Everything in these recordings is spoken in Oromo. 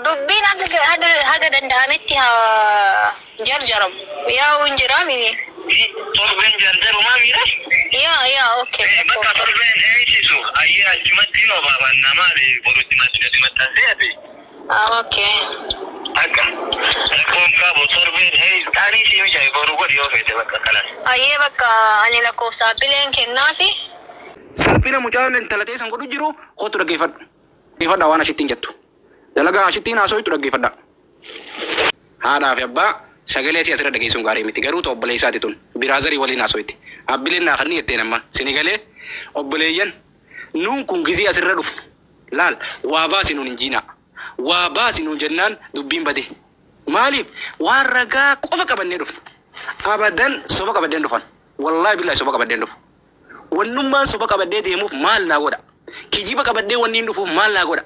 Dubbiin haga danda'ametti haa jarjaramu. Yaa'u hin jiraami. Torbeen jarjarumaa miira? Yaa yaa okay. Bakka torbeen eeysisu ayyee achumatti hin obaafanna maali borutti gadi maxxansee ati. Ah, okay. Akka rakkoon qabu torbeen qaanii sii mijaa'e boru godhi yoo feete bakka kanas. Ayyee bakka ani lakkoofsa abbileen kennaafi. Salphina mucaan intala ta'e san godhu jiru kootu dhaggeeffadhu. Dhaggeeffadhaa waan ashittiin jettu. Dalagaa ashittiin haasooytu dhaggeeffadhaa. Haadhaa fi abbaa sagalee si asirra dhageessuun gaarii miti. Garuu ta'u obboleessaati tun. Biraazarii waliin haasooyti. Abbileen naa kannii jetteen amma. Sini galee obboleeyyan nuun kun gizii asirra dhufu. Laal waa baasi nuun hin jiinaa. Waa baasi nuun jennaan dubbiin bade. Maaliif waan ragaa qofa qabannee dhufne. Abadan soba qabannee dhufan. Wallaahi billaahi soba qabannee dhufu. Wannummaan soba qabadhee deemuuf maal naa godha? Kijiba qabadhee wanni hin dhufuuf maal naa godha?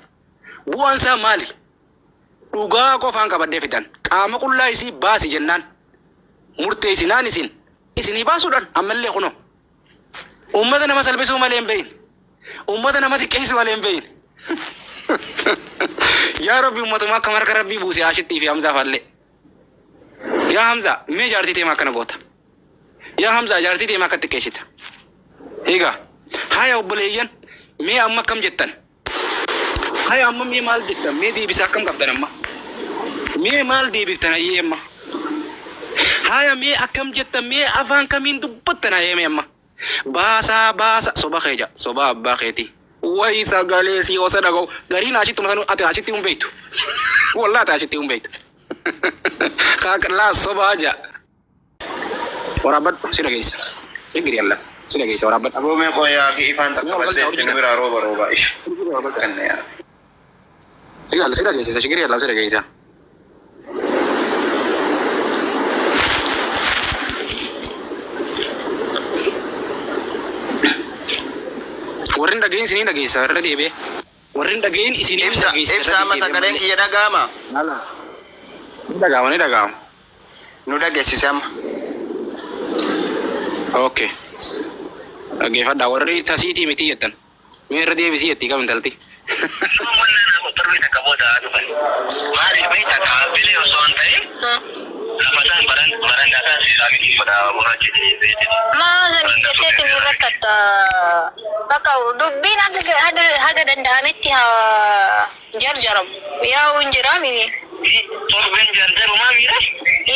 Bu'aan isaa maali? Dhugaa qofaan qabadhee fidan. Qaama qullaa isii baasi jennaan. Murteessinaan isin. Isinii baasuudhaan ammallee kunoo. Uummata nama salphisuu malee hin beeyin. Uummata nama xiqqeessuu malee hin beeyin. Yaa Rabbi uummatuma akka harka Rabbii buuse Ashittii fi Hamzaa faallee. Yaa Hamzaa mee jaartii teemaa akkana goota. Yaa Hamzaa jaartii teemaa akka xiqqeessita. Egaa haya obboleeyyan mee amma akkam jettan? Haya amma mee maal jettan? Mee deebisa akkam qabdan amma? Mee maal deebiftan hayyee amma? Haya mee akkam jettan? Mee afaan kamiin dubbattan hayyee mee amma? Baasaa baasa soba kee jedha soba abbaa keetii. Wayi sagalee si osa dhaga'u gariin ashittuma sanuu ati ashitti hin beektu. Wallaahi ati ashitti hin beektu. Laa sobaa jedha. Waraabbadhu si dhageessa. Ingiri yalla si dhageessa waraabbadhu. Aboo mee qoyaa fi ifaan takka balleessi nu biraa rooba rooba ish. Kanne yaa. Si dhageessisa shigiri yalla si dhageessa. Warri hin dhagahin isinii dhageessa irra deebi'e. Warri hin dhagahin isinii Ibsa dhageessa ibsa irra amma deebi'e sagaleen malee. kiyya dhaga'ama. Ala. Ni dhaga'ama ni dhaga'ama. Nu dhageessise amma. Okay. Dhaggeeffadhaa warri tasiitii miti jettan. Mee irra deebisii jettii kam intalti. Torbee takka booda haa dhufan. Maaliif beektaa dhaabbilee osoo hin ta'in lafa isaan barandaa isaan siiraamikii godha borachi beekti. Maa sanii jetteetti ni rakkatta. Bakka dubbiin haga danda'ametti haa jarjaramu. Yaa'u hin jiraami. Torbeen jarjarumaa miira?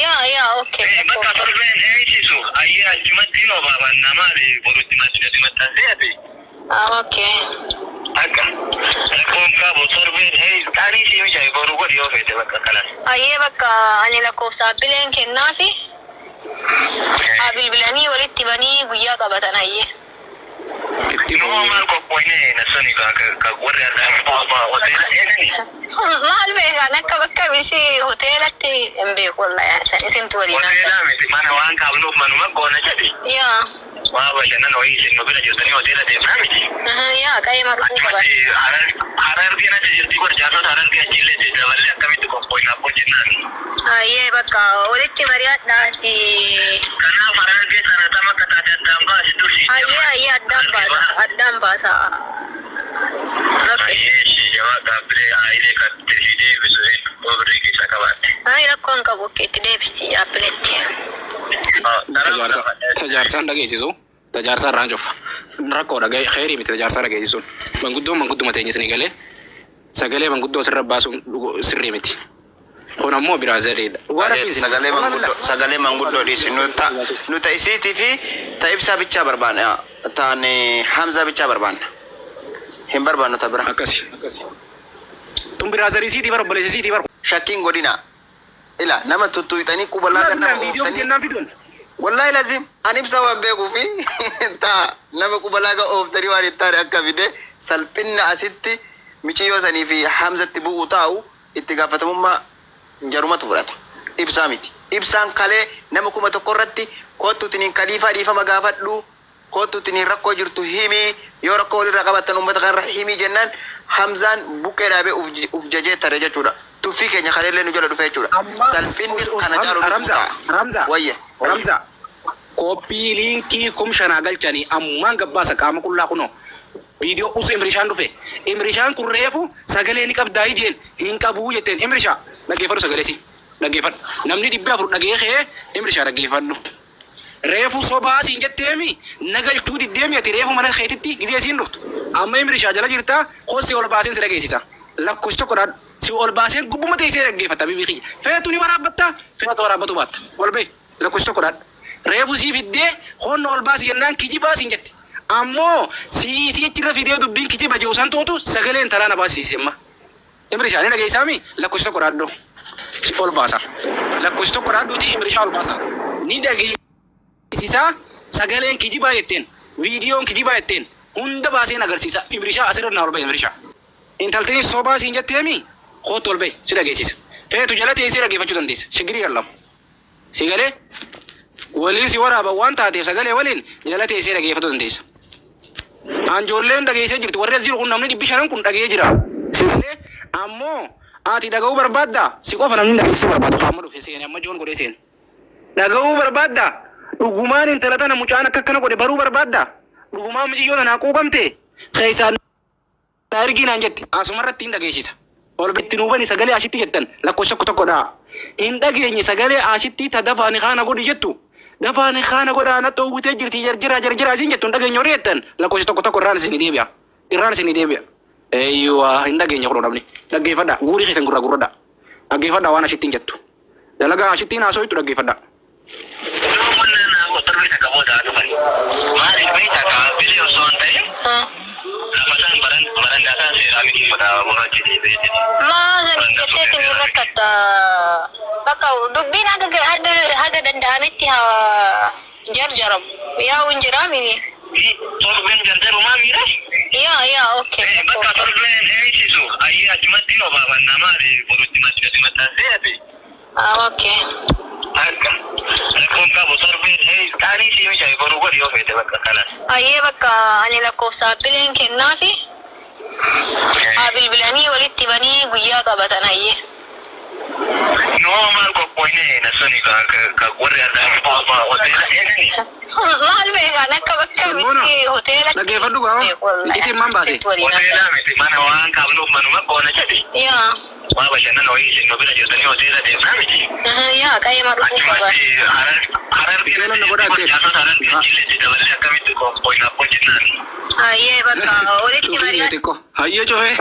Yaa yaa okay. Bakka torbeen eeysisu ayyee achumatti hin obaafanna maali borutti gadi maxxansee ati. Ah, okay. Akka rakkoon qabu torbeen qaanii sii mijaa'e boru godhi yoo feete bakka kanas. Ayyee bakka ani lakkoofsa abbileen kennaafi. Haa bilbilanii walitti banii guyyaa qabatan ayyee. Itti Yoo maal qophoine nasoni ka warri addaa hoteela eegani. Maal beekan akka bakka bisi hoteelatti hin beeku wallahi san isintu waliin haasa'u. Hoteela miti mana waan qabnuuf manuma goona jedhi. Yaa. Waa bashannana wayii isin nu bira jirtanii hoteela deemnaa miti. Yaa qa'ee marquu qaban. Harargeen achi jirti godhi jaarsota harargee achiillee daballee akkamitti qophoinaaf hojjennaan. Ayyee bakka walitti mari'adhaati. Kanaaf harargee sana tam akka taate addaan baasi dursi. Ayyee ayyee addaan baasa addaan baasa. Okay. Ayyee ishee jabaa dhaabbilee aayilee kan itti deebisu obrii keessa qabaatte. Ay rakkoon qabu okay itti deebisi dhaabbileetti. Tajaarsaan dhageessisu. Tajaarsaa irraan cufa. Rakkoo dhagaye xeerii miti tajaarsaa dhageessisuun. Manguddoon mangudduma teenya isinii galee sagalee manguddoo sirra baasuun sirrii miti. Kun ammoo biraaziliidha. Dhugaa rabbiin isin. Sagalee manguddoo sagalee manguddoo dhiisi nu ta nu ta isiitii fi ta ibsaa bichaa barbaanna taan Hamzaa bichaa barbaanna. Hin barbaannu ta bira. Akkasi. Tun biraazilii siitii bar obboleessa siitii bar. Shakkiin godina. Ila nama tuttuuxanii quba laagan Billaan nama viidiyoo ooftanii. jennaan fiduun. Wallahi lazim ani ibsa waan beekuu fi ta nama quba laaga ooftanii waan hin taane akka fide salphinna asitti miciyyoo sanii fi Hamzatti bu'uu taa'u itti gaafatamummaa jarumatu fudhata. Ibsaa miti. Ibsaan kalee nama 1000 irratti kottuutiniin kaliifaa dhiifama gaafadhu kottuutiniin rakkoo jirtu himii yoo rakkoo walirraa qabaattan uummata kanarra himii jennaan Hamzaan buqqee dhaabee uf jajee tare jechuudha. Tuffii keenya kaleellee nu jala dhufe jechuudha. Ammas Salphinni kana caalu dhufuu Ramza ta'a. Ramza Wayya. Ramza koppii liinkii 5000 galchanii ammaan gabbaasa qaama qullaa kunoo Viidiyoo usu Imrishaan dhufe. Imrishaan kun reefu sagalee ni qabdaa jeen hin qabuu jetteen. Imrishaa dhaggeeffadhu sagalee si. Dhaggeeffadhu. Namni 400 dhagee kee Imrishaa dhaggeeffadhu. Reefu sobaa siin jetteemi nagalchuu diddeemi ati reefu mana keetitti gizee siin dhuftu. Amma Imrishaa jala jirtaa kosi ol baaseen si dhageessisa. Lakkoofsi tokko dhaadhu. Si ol baaseen gubbuma teessee dhaggeeffatta bibii kiyya. Feetu ni waraabbatta feetu waraabbatu baatta. Ol bahi lakkoofsi tokko dhaadhu. Reefu sii fiddee honna ol baasi jennaan kijibaa siin jette. Ammoo sii achirra fidee dubbiin kijiba jiru san tootu sagaleen talaa na baasisiise amma. Imrishaa ni dhageessaami lakkoofsi tokko dhaadhu. Si ol baasa. Lakkoofsi tokko dhaadhuuti Imrishaa ol baasa. Ni dhageessisaa sagaleen kijibaa jetteen viidiyoon kijibaa jetteen hunda baaseen agarsiisa. Imrishaa asirra naa ol bahe Imrishaa. Intaltiin sobaa siin jetteemi kootu ol bahe si dhageessisa. Feetu jala teessee dhaggeeffachuu dandeessa. Shigirii gallamu. Si galee waliin si waraaba waan taateef sagalee waliin jala teessee dhaggeeffachuu dandeessa. Anjoolleen dhageessee jirti warri as jiru kun namni 500 kun dhagee jira. Si galee ammoo ati dhaga'uu barbaaddaa si qofa namni dhageessuu barbaadu amma dhufe seene amma joon godhee seene. Dhaga'uu barbaaddaa dhugumaan intala tana mucaan akka akkana godhe baruu barbaaddaa dhugumaan mucayyoo tana quuqamte keessaan na ergii naan jette asumarratti hin dhageessisa. Ol itti nuubani sagalee ashitti jettan lakkoofsa tokko tokkodha. Hin dhageenye sagalee ashitti ta dafaani kaana godhi jettu. Dafaani kaana godhaa na dhoowwitee jirti jarjira jarjira isin jettu hin dhageenye horii jettan lakkoofsa tokko tokko irraan isin deebi'a. Irraan isin deebi'a. Eeyyuwaa hin dhageenye kun dhabne. Dhaggeeffadha guurii keessan gurra gurradha. Dhaggeeffadha waan ashittiin jettu. Dalagaa ashittiin haasooytu dhaggeeffadha. Torbee takka booda dhufan. Maaliif beektaa kaabbilee osoo hin ta'in lafa isaan barandaa isaan seeraamikii godha borachi deebi'ee. Maa jetteetiin ni rakkatta. Bakka dubbiin haga danda'ametti haa jarjaramu. Yaa hin jiraamini. Torbeen jarjarumaa miira? Yaa yaa okay. Bakka torbeen eeysisu ayyee achumatti hin obaafannaa maali borutti maxxansee ati. Okay. Akka rakkoon qabu torbeen qaanii sii mishaa boruu godhi yoo feete bakka kanas. Ayyee bakka ani lakkoofsa abbileen kennaafi haa bilbilanii walitti banii guyyaa qabatan ayyee. Noo maal qophoine na suni ka warri addaa hoteela eegani. Maal beekaan akka bakka miti hoteela. Dhaggeeffadhu gaa iccitiin maan baase? Hoteela miti mana waan qabnuuf manuma qoona jedhe. Yaa. Waa bashannana wayii isin nu bira jirtanii hoteela deemnaa miti. Yaa qayyee dhufuu qaba. Achumatti harar Hoteela na godhaa jaartota harar jillee dabalee akkamitti qophoina jennaan. Ayyee bakka walitti Cufii mari'an. jee xiqqoo. Hayyee cufee.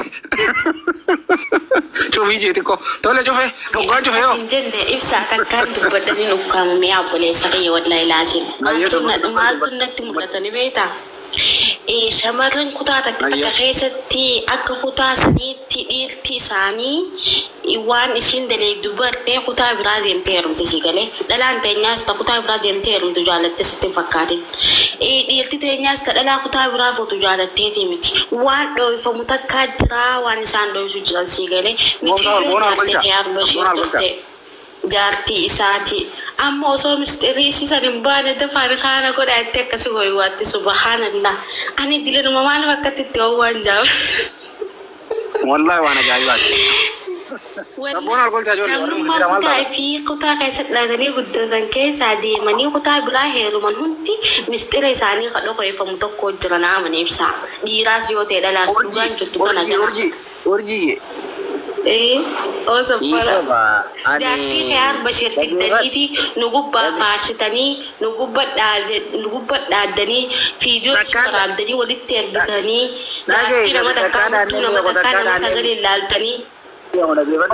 Cufii jee xiqqoo. Tole cufee. Dhugaan cufee yoo. Isin jenne ibsaa takkaan dubbadhaniin ukkaamamee obboleessa kiyya wallahi laatiin. Maaltu natti mul'atani beektaa? Shamarran kutaa takka takka keessatti akka kutaa saniitti dhiirti isaanii waan isin daleegdu bartee kutaa biraa deemtee heerumte si galee. Dhalaan teenyaas ta kutaa biraa deemtee heerumtu jaalatte sitti hin fakkaatin. Dhiirti teenyaas ta dhalaa kutaa biraa fuutu jaalatteeti miti. Waan dhooyfamu takkaa jiraa waan isaan dhooysu jiran si galee. Miciyyoon jaartee kee arba ishee turte. Jaartii isaati. Amma osoo mistirii isiisan hin baane dafaan kaana godha itti akkasi ho'iwaatti subhaanallah. Ani dilanuma maal bakkatti itti ho'uwaan jaaba. Wallahi waan ajaa'ibaati. Sabboon alkoolchaa ijoollee warri Namnummaa mul'isee maal kutaa ta'a? fi kutaa keessatti dhalatanii guddatan keessaa deemanii kutaa biraa heeruman hundi mistira isaanii kan dhokoeffamu tokko jira naamani ibsa. Dhiiraas yoo ta'e dhalaas dhugaan jirtu kana gara. Urjii urjii Osoo dhiifama Jaartii kee arba ishee fiddaniiti nu gubbaa faarsitanii nu gubba dhaaddanii fiidiyoo ishee waraabdanii walitti ergitanii jaartii nama takkaa hudduu nama takkaa nama sagalee laaltanii.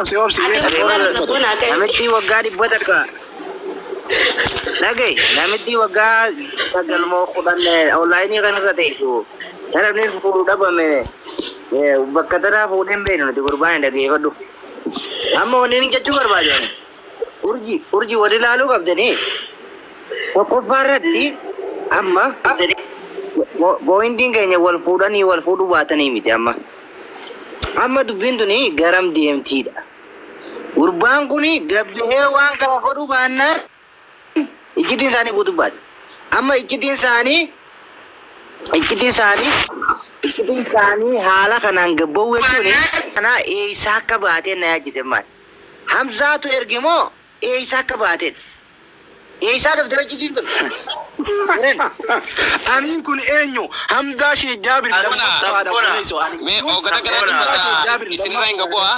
Obsi obsi Ati sagalee waan dhaggeeffatu. sabboon haa qabu. Namitti waggaa 100 dhagaye namitti waggaa 9 moo 10 onlaayinii kanarra teessu namni fuudhu dhabame bakka tanaa fuudhee hin beeknu nuti gurbaan hin dhageeffadhu. Amma wanni inni jechuu barbaadan urjii urjii wal ilaaluu qabdanii tokkoffaa irratti amma booyintiin keenya wal fuudhanii wal fuudhuu baatanii miti amma. Amma dubbiin tuni garam deemtiidha. Gurbaan kuni gabbihee waan kana godhuu baannaan iccitiin isaanii guutuu baate. Amma iccitiin isaanii iccitiin isaanii iccitiin isaanii haala kanaan gabba'uu jechuun kana eessa akka baateen na yaachise maal. Hamzaatu erge moo eessa akka baateen? Eessaa dhufte iccitiin tun? Aniin kun eenyu? Hamzaa Shee Jaabir lammaffaadha obboleessoo. Ani Mee hoogganaa kana Hamzaa Shee dubbata Jaabir isinirraa hin gabbu'a.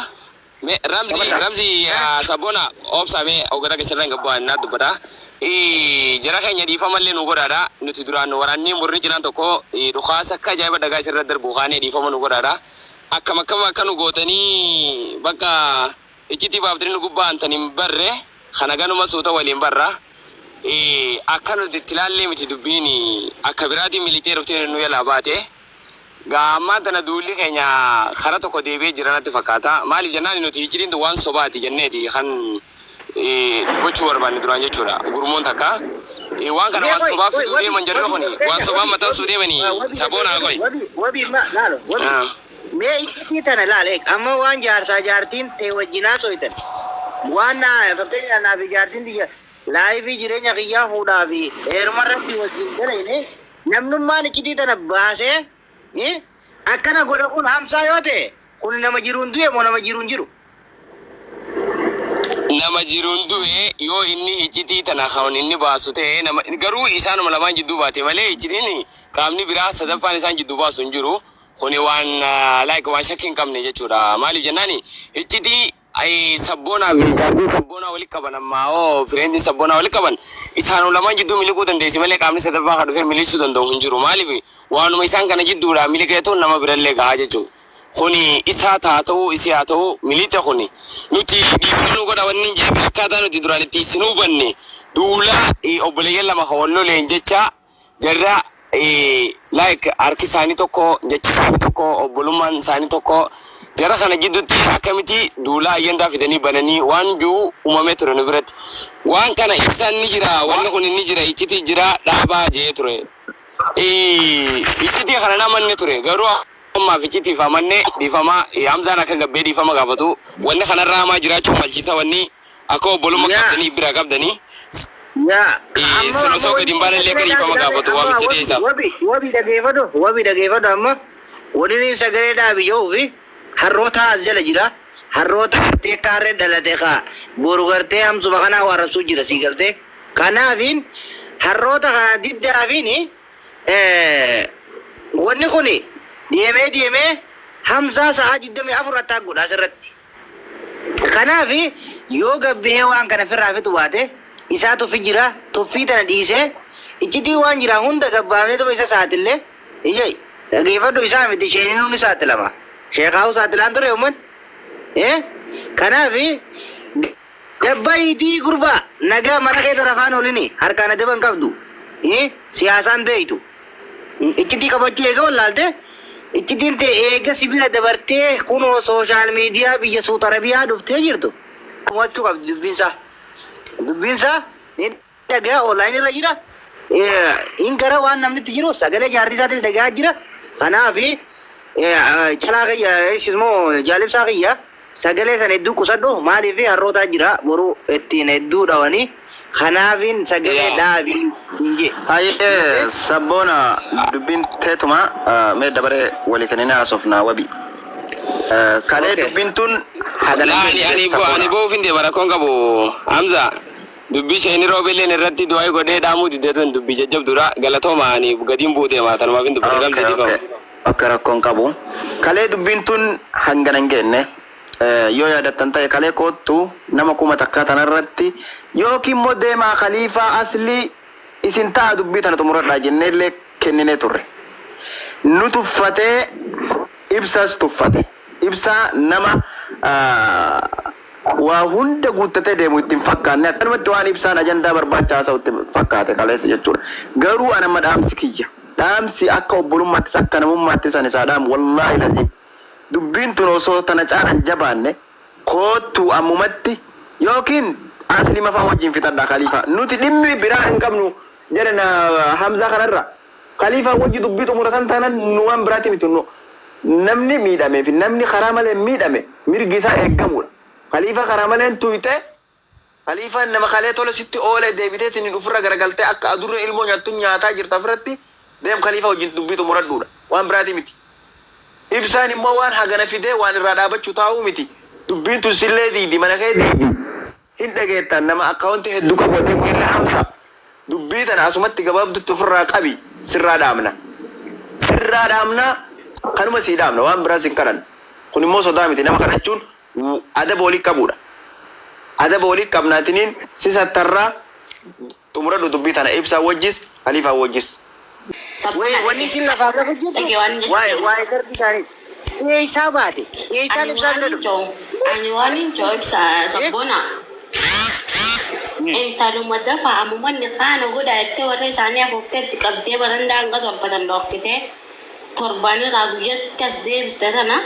Mee Ramzi Ramzi Sabboona obsa mee hoogganaa keessarraa hin gabbu'a innaa dubbata. Jara keenya dhiifamallee nu godhaadha. Nuti duraan waraanni murni cinaan tokko dhukaasa akka ajaa'iba dhagaa isirra darbu kaanee dhiifama nu godhaadha. Akkam akkam akka nu gootanii bakka iccitii baaftanii nu gubbaan tan hin barre kana ganuma suuta waliin barra. Akka nuti itti ilaallee miti dubbiin akka biraatiin militee dhuftee nu yalaa baate. Gaa ammaan tana duulli keenya kara tokko deebi'ee jira natti fakkaata. Maaliif jennaan nuti iccitiin waan sobaati jenneeti kan dubbachuu barbaanne duraan jechuudha. Gurmuun takka. Waan kana waan sobaa fiduu deeman jarri kuni waan sobaa maxxansuu deemanii saboonaa qoy. Wabi ma laalo wabi. Mee iccitii tana laale amma waan jaarsaa jaartiin ta'e wajjinaa soitan. Waan naa fakkeenyaaf naa fi jaartiin tiyya laayifii jireenya kiyyaa fuudhaa fi heeruma irratti wajjin galayne namnummaan iccitii tana baasee akkana godha kun hamsaa yoo ta'e kun nama jiruun du'e moo nama jiruun jiru? Nama jiruun du'e yoo inni iccitii tana kan inni baasu ta'e nama garuu isaanuma lamaan jidduu baate malee iccitiin qaamni biraa sadaffaan isaan jidduu baasu hin jiru. Kuni waan like waan shakkii hin qabne jechuudha. Maaliif jennaani iccitii sabboonaa fi jaartiin sabboonaa walitti qaban ammaa oo fireentiin sabboonaa walitti qaban isaanuma lamaan jidduu miliquu dandeessi malee qaamni sadaffaa kan dhufee miliqsuu danda'u hin jiru. Maaliif waanuma isaan kana jidduudhaa miliqeetu nama birallee gahaa jechuudha. Kuni isaa haa ta'u isii haa ta'u miliqxe kuni nuti dhiifama nu godha wanni hin jedhame akkaataa nuti duraan itti isin hubanne duula obboleeyyan lama kan wal loleen jecha jarra like harki isaanii tokko jechi isaanii tokko obbolummaan isaanii tokko jara kana gidduutti akkamitti duula ayyandaa fidanii bananii waan jiru uumamee ture nu biratti waan kana ibsaan ni jira wanni kun ni jira iccitii jira dhaabaa jee ture. Iccitii kana namanne ture garuu ammaaf iccitiif amanne dhiifama Hamzaan akka gabbee dhiifama gaafatu wanni kanarraa hamaa jiraachuu malchiisa wanni akka obbolummaa qabdanii bira qabdanii. Yaa. Sun osoo gadi hin baane illee akka dhiifama gaafatu waamicha dhiyeessaaf. Wabi dhageeffadhu wabi dhageeffadhu amma waliin sagalee dhaabi yoo fi harroota as jala jira. Harroota gartee akka harree dhalate kaa boru gartee hamsuma kanaa waarabsuu jira sii galtee. Kanaafiin harroota kana diddaafiin wanni kuni deemee deemee hamsaa sa'aa 24 attaa godha asirratti. Kanaafi yoo gabbihee waan kana firraa fixu baate isaa tuffi jira tuffii tana dhiisee iccitii waan jira hunda gabbaafnee tuma isa saaxillee ijai dhageeffadhu isaa miti isheeninuu ni saaxilama. Sheekaa'u saaxilaan ture uummanni. Kanaafi gabbayitii gurbaa nagaa mana keessa rafaan olini harkaan adaban qabdu siyaasaan beeytu. Iccitii qabachuu eega wallaalte iccitiin ta'e eega sibira dabartee kunoo sooshaal miidiyaa biyya Suut Arabiyaa dhuftee jirtu. Hubachuu qabdi dubbiinsaa. Dubbiinsaa ni dhagaa onlaayinii irra jira. Hin gara waan namni itti jiru sagalee jaartii isaatis dhagaa jira. Kanaafi calaa kiyya ismoo jaalibsaa kiyya sagalee sana hedduu qusadhu maaliif harrootaa jira boruu ittiin hedduu dhawanii kanaafin sagalee dhaabii hin jee. Hayyee sabboona dubbiin teetuma mee dabaree walii kennina haasofnaa wabi. Kalee dubbiin tun hagana Ani ani bo ani boof hin deema rakkoon qabu Hamza dubbii isheen roobeelleen irratti du'aa godhee dhaamuu diddeetuun dubbii jajjabduudha galatooma ani gadiin buutee maatanumaaf hin dubbate Ramzi dhiifama. Akka rakkoon qabu. Kalee dubbiin tun hangana hin geenne yoo yaadattan ta'e kalee koottu nama 1000 tanarratti yookiin immoo deemaa khaliifaa aslii isin ta'a dubbii tana xumuradhaa jennee illee kenninee turre. Nu tuffatee ibsas tuffate. Ibsaa nama waa hunda guuttatee deemu ittiin fakkaanne akkanumatti waan ibsaan ajandaa barbaacha haasa'u itti fakkaate kaleessa jechuudha. Garuu ana amma dhaamsi kiyya. Dhaamsi akka obbolummaattis akka namummaattis ani isaa dhaamu wallaahi laziim. Dubbiin tun osoo tana caalaan jabaanne koottu ammumatti yookiin asli mafaa wajjin fixadhaa khaliifaa. Nuti dhimmi biraa hin qabnu jedhan Hamzaa kanarra. Khaliifaa wajji dubbii xumuratan taanaan nu waan biraati miti nu. Namni miidhamee fi namni karaa malee miidhame mirgi isaa eeggamudha. Khaliifaa karaa maleen tuyxee khaliifaan nama kalee tola sitti oolee deebiteetiin ofirra garagaltee akka adurreen ilmoo nyaattu nyaataa jirta ofirratti deem khaliifaa wajjin dubbii xumuradhuudha. Waan biraati miti. Ibsaan immoo waan hagana fidee waan irraa dhaabachuu taa'uu miti. Dubbiin tun sillee diidi mana kee diidi. Hin dhageettan nama akkaawuntii hedduu qabu wajjin kun irra hamsa. Dubbii tana asumatti gabaabdutti ofirraa qabi, sirraa dhaamna. Sirraa dhaamna, kanuma sii dhaamna, waan biraas hin kadhannu. Kun immoo sodaa miti, nama kadhachuun adaba walii qabuudha. Adaba walii qabnaatiniin si sattarraa xumuradhu dubbii tana Ibsaa wajjis Khaliifaa wajjis. Wai wanni isin lafaa lafa jirtu Dhagee waan jechuudha. waa'ee waa'ee sarbii isaanii. Eessaa baate? Eessaan Ani ibsaa waan bira hin dhufte? jiru. Ani waan hin jiru ibsa sabboona. Intaluma dafa ammumanni kaana godha jettee warra isaanii afuuftee itti qabdee barandaa hanga tolfatan dhoofkitee torbaan irraa guyyatti as deebiste tana.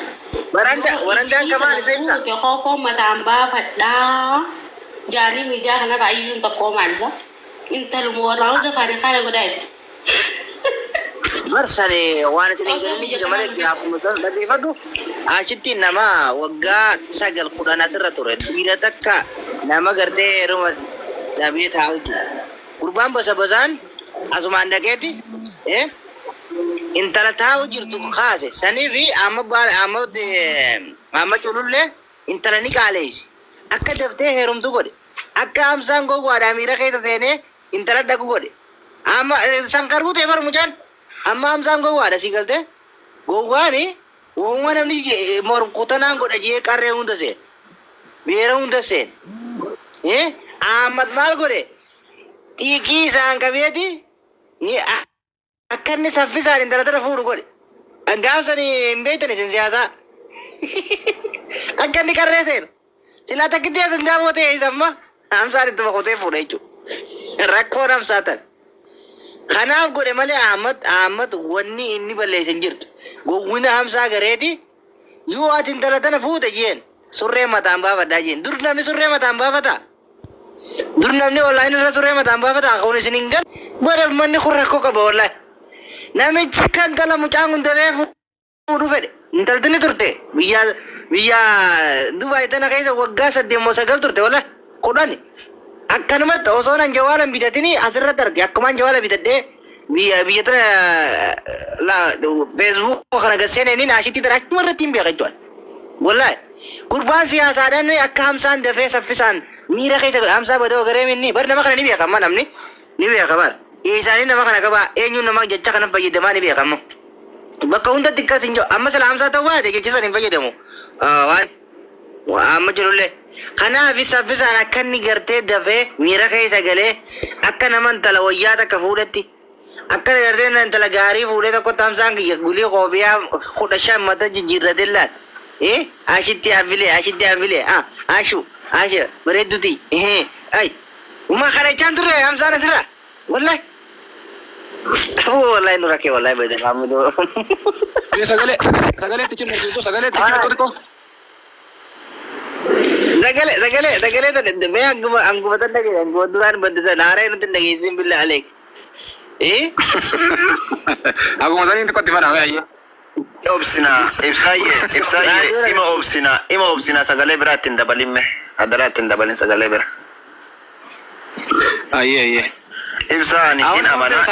Baranda Yoo barandaan isii kamaan kana isa ibsa. fuute koofoo mataan baafadhaa. Jaanii miidiyaa kanarraa iyyuun tokkoo maalisa? Intaluma warraa hunda faana kaana godha jette. Marsane waan isin hin Osoo galin biyya jira malee kanaa gaafuma sana dhaggeeffadhu. Ashitti nama waggaa 9 10 asirra ture. Dhiira takka nama gartee heeruma dhabee taa'u jira. Gurbaan basa basaan asumaan dhaqeeti. Intala taa'u jirtu kaase sanii fi amma baala amma amma culullee intala ni qaaleessi. Akka daftee heerumtu godhe. Akka amsaan gowwaadhaa miira keessa seenee intala dhaqu godhe. Amma sankaruu ta'e bar mucaan. Amma amsaan gowwaadha si galtee. Gowwaani uumama namni morkutanaan godha jee qarree hunda seen. Beera hunda seen. Ahmad maal godhe? Xiiqii isaan qabeeti ni akka inni saffisaan intala tana fuudhu godhe. Gaafsan hin beektan isin siyaasaa. Akka inni qarree seenu. Silaa takkitti as hin daaboo ta'e isa amma Hamsaan ittuma qotee fuudha jechuudha. Rakkoon Hamsaa tana. Kanaaf godhe malee Ahmad Ahmad wanni inni balleesse hin jirtu. Gowwina Hamsaa gareeti yoo ati intala tana fuute jeen surree mataan baafadhaa jeen. Dur namni surree mataan baafataa? Dur namni online irra surree mataan baafataa? Kun isin hin galu. Bara manni kun rakkoo qaba wallahi. Namichi kan intala mucaan kun dafee fuudhu fedhe. Intalti ni turte biyya biyya Dubaay tana keessa waggaa 8 moo 9 turte wallahi 10. Akkanumatti osoo nan jawaala hin bitatini asirratti arge akkumaan jawaala bitadhee biyya biyya tana la Facebook kana gad seeneenin ashitti tana achuma irratti hin beeka jechuudha. Wallahi gurbaan siyaasaadhaan akka Hamsaan dafee saffisaan miira keessa godha Hamsaa badoo garee minni bar nama kana ni beeka amma namni ni beeka bar isaanii nama kana qaba eenyuun nama jecha kana fayyadamaa ni beeka amma. Bakka hundatti akkas hin jiru. Amma sila Hamsaa ta'uu baate jecha san hin fayyadamu. Waan amma jirullee. Kanaaf saffisaan akka inni gartee dafee miira keessa galee akka nama intala wayyaa takka fuudhetti akka gartee intala gaarii fuudhee tokkotti Hamsaan kiyya gulii koofiyaa 15 mata jijjiirratee laal. Ashitti hafilee ashitti hafilee ah ashu ashu bareedduti ay uma kana jechaan turre Hamsaan asirra wallahi. Aboo wallahi nu rakkee wallahi beektan Maamudoo. Sagalee sagalee itti cimtu sagalee itti cimtu xiqqoo. Sagalee sagalee sagalee tana mee hanguma hanguma tan dhagee hanguma duraan badde sana haaraa nutti hin dhageessin billa aleek. Akkuma saniin xiqqootti fana ayyee. Obsina ibsaayye ibsaayye ima obsina ima obsina sagalee biraa ittiin dabalinme adaraa ittiin dabalin sagalee bira. Ayyee ayyee. Ibsaa ani hin amanaa.